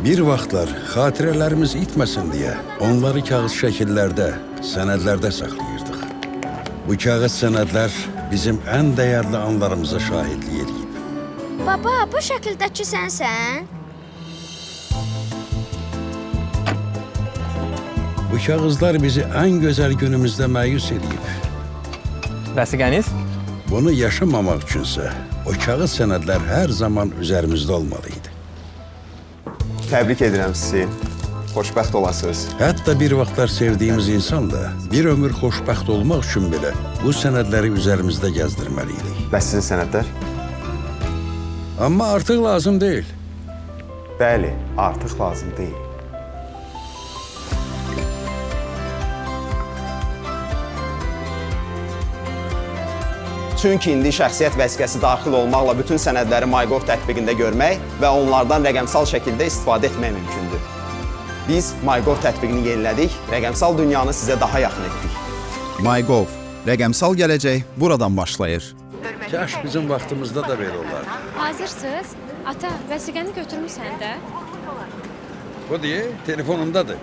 Bir vaxtlar xatirələrimiz itməsin deyə onları kağız şəkillərdə, sənədlərdə saxlayırdıq. Bu kağız sənədlər bizim ən dəyərli anlarımıza şahidlik eləyib. Baba, bu şəkildəki sənsən? Bu kağızlar bizi ən gözəl günümüzdə məyus eləyib. Vəsiqəniz? Bunu yaşamamaq üçünsə o kağız sənədlər hər zaman üzərimizdə olmalı idi. Təbrik edirəm sizi. Xoşbəxt olasınız. Hətta bir vaxtlar sevdiyimiz insan da bir ömür xoşbəxt olmaq üçün belə bu sənədləri üzərimizdə gəzdirməli idik. Bəs sizin sənədlər? Amma artıq lazım deyil. Bəli, artıq lazım deyil. Çünki indi şəxsiyyət vəsiqəsi daxil olmaqla bütün sənədləri MyGov tətbiqində görmək və onlardan rəqəmsal şəkildə istifadə etmək mümkündür. Biz MyGov tətbiqini yenilədik, rəqəmsal dünyanı sizə daha yaxın etdik. MyGov. Rəqəmsal gələcək buradan başlayır. Kaş bizim vaxtımızda da belə olardı. Hazırsınız? Ata, vəsiqəni götürmüsən də? Bu deyə telefonumdadır.